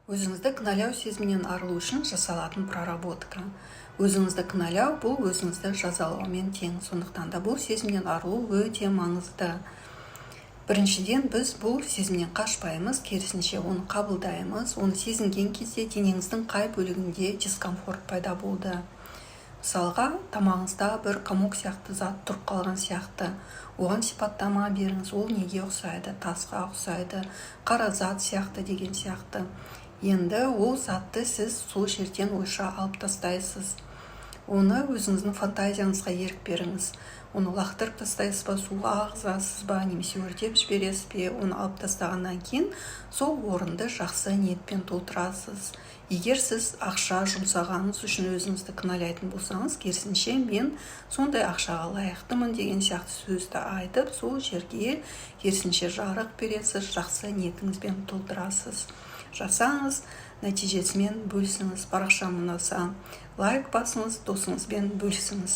Өзіңізді кінәлау сезімінен арылу үшін жасалатын проработка. Өзіңізді кінәлау – бұл өзіңізді жазалаумен тең. Сондықтан да бұл сезімнен арылу өте маңызды. Біріншіден, біз бұл сезімнен қашпаймыз, керісінше, оны қабылдаймыз. Оны сезінген кезде денеңіздің қай бөлігінде дискомфорт пайда болды? Мысалға, тамағыңызда бір комок сияқты зат тұрып қалған сияқты. Оған сипаттама беріңіз: ол неге ұқсайды? Тасқа ұқсайды, қара зат сияқты деген сияқты. Енді ол затты сіз сол жерден ойша алып тастайсыз. Оны өзіңіздің фантазияңызға ерік беріңіз: оны лақтырып тастайсыз ба, суға ағызасыз ба немесе өртеп жібересіз бе? Оны алып тастағаннан кейін сол орынды жақсы ниетпен толтырасыз. Егер сіз ақша жұмсағаныңыз үшін өзіңізді кінәлайтын болсаңыз, керісінше, «мен сондай ақшаға лайықтымын» деген сияқты сөзді айтып, сол жерге керісінше жарық бересіз, жақсы ниетіңізбен толтырасыз. Жасаңыз, нәтижесімен бөлісіңіз. Парақшам ұнаса, лайк басыңыз, досыңызбен бөлісіңіз.